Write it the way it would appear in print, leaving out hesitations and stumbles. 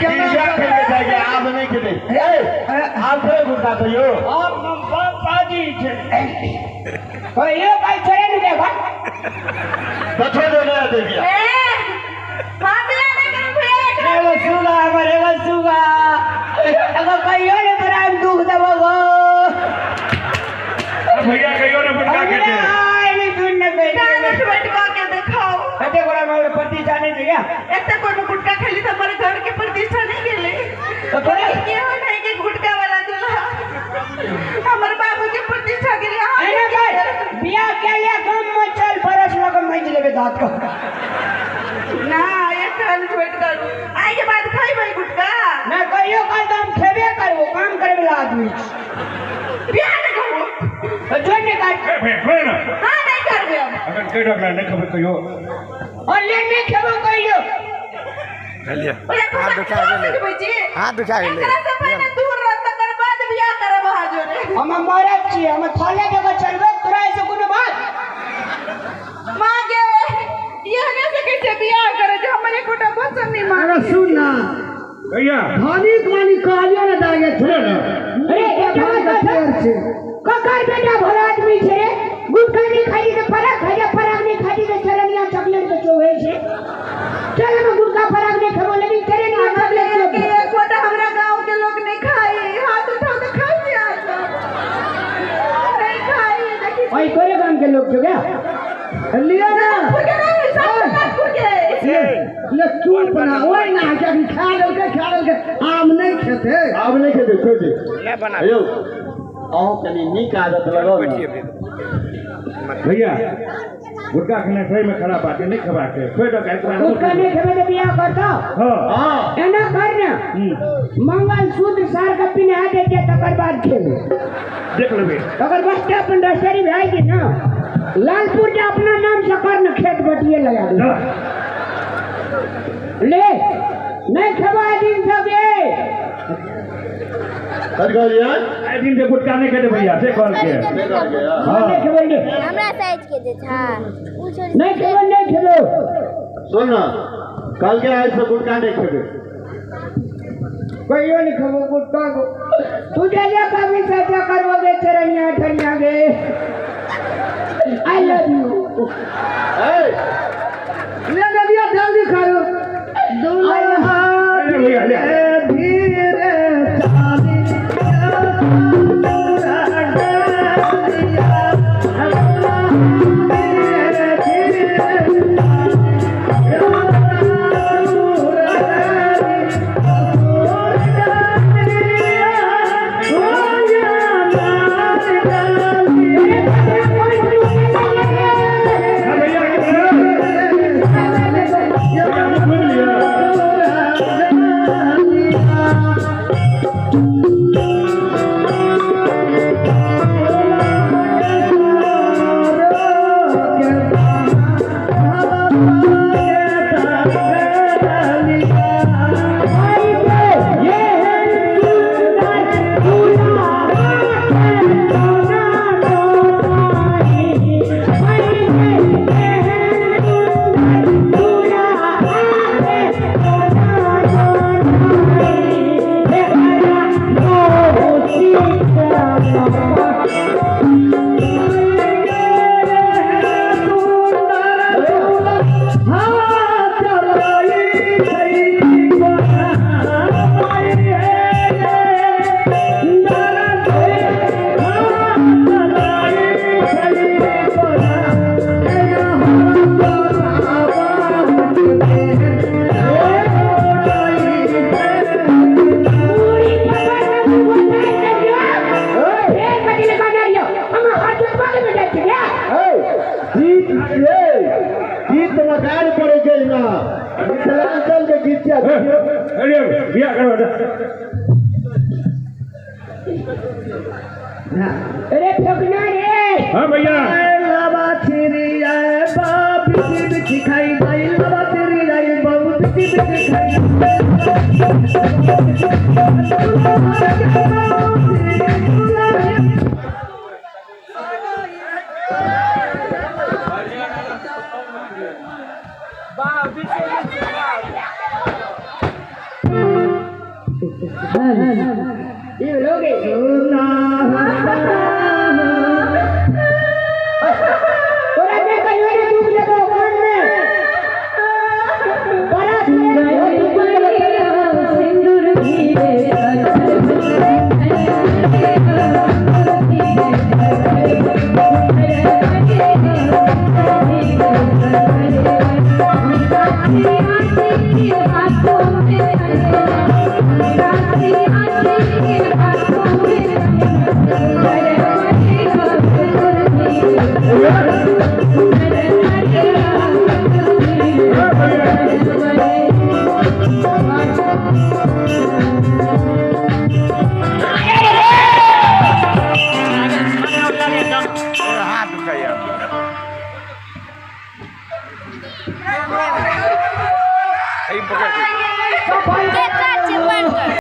केना खेल के जाय आब नहीं खेले ए आब फेर गुटका कहियो आब हम पाजी छै कहियो भाई चले न देखा बछो दे ना दे दिया ए हाथ ला नहीं कर भैया एगो सुगा हमर एगो सुगा अगर कहियो ने बड़ा दुख देबो गो भैया कहियो ने गुटका खेते आई सुन न कान बैठवा के देखाओ एते गोरा मार प्रतिष्ठा नहीं गया एते कोनो गुटका खेली त हमारे घर के प्रतिष्ठा नहीं गेले तो तोरे के हो नहीं के गुटका वाला दूल्हा हमर बाबू के प्रतिष्ठा गेले। एने कर बियाह के लिए गांव में चल बरस लग मज लेबे दांत को ना ये कान छोड़ कर आई के बाद खाई भाई गुटका ना कहियो कल तो हम खेबे करबो काम करे वाला आदमी बियाह नहीं करबो तो जो नहीं काट ए भैया छोड़ ना। हां नहीं करबे हम अगर कह डर नहीं खबर कहियो और ले नहीं खेबो कहियो चलिए हाथ दुखा गेले हाथ दुखा गेले एकरा से पहले दूर रह तकर बाद बियाह करब हाजोरे। हम मरद छी हम थाले जगह चलबे तोरा ऐसे कोनो बात मां गे ये ने से कैसे बियाह करे जे हमरे कोटा पसंद नहीं मां। अरे सुन ना भैया धनिक वाली कहलियो ना दागे सुनो ना। अरे बेटा ककर बेटा भला आदमी छे गुटखा नहीं खाई के फरक है फरक नहीं खाई के चरनिया चॉकलेट के चोवे छे चल हम गुटखा फरक नहीं खेबो लेकिन चरनिया चॉकलेट के कोटा हमरा गांव के लोग नहीं खाई हाथ उठाओ तो खाई जे आज नहीं खाई देखी ओई तोरे गांव के लोग छे क्या लिया ना के ले चुप ना ओए ना के खा लेलके आम नहीं खेते आम नहीं खेते छोड़ दे ले बना हेलो अहो कनी नीक आदत लगाओ भैया गुटखा खाना सही में खराब बात है नहीं खबा के छोड़ दो काहे गुटखा नहीं खेबे तो बियाह करतो। हां हां एना कर ना मंगलसूत्र सार के पिन्हा दे के तकर बाद खेबे देख लेबे तकर बाद अपन रसरी भाई के ना लालपुर जे अपना नाम से कर न खेत बटिए लगा दे ले नहीं खेबा दिन सब ये कर कहलिए आई दिन से गुटखा नहीं खेते भैया से कहल के नहीं कहल के हां नहीं खेबो ले हमरा साइज के दे था उ छोरी नहीं खेबो नहीं खेबो सुन ना कल के आज से गुटखा नहीं खेबे कहियो नहीं खेबो गुटखा को तू जा जा कभी सजा करबोगे चरनिया ठनिया गे I love you ए ले ले बिया जल्दी करो दुल्हा भैया ले धीरे चाली गीत मकार पड़े के ना मिथिलांचल के गीत छै। अरे बियाह करो अरे फेंकना रे। हां भैया लबा छिरी आए बाप बिची बिची खाई भाई लबा छिरी आई बहु बिची बिची खाई बाप बिची बिची। ई लोगे तोरा के कहियो ने दुख लेबो कान में बड़ा सिंदूर घिरे हाथ दुखाइया। पकड़।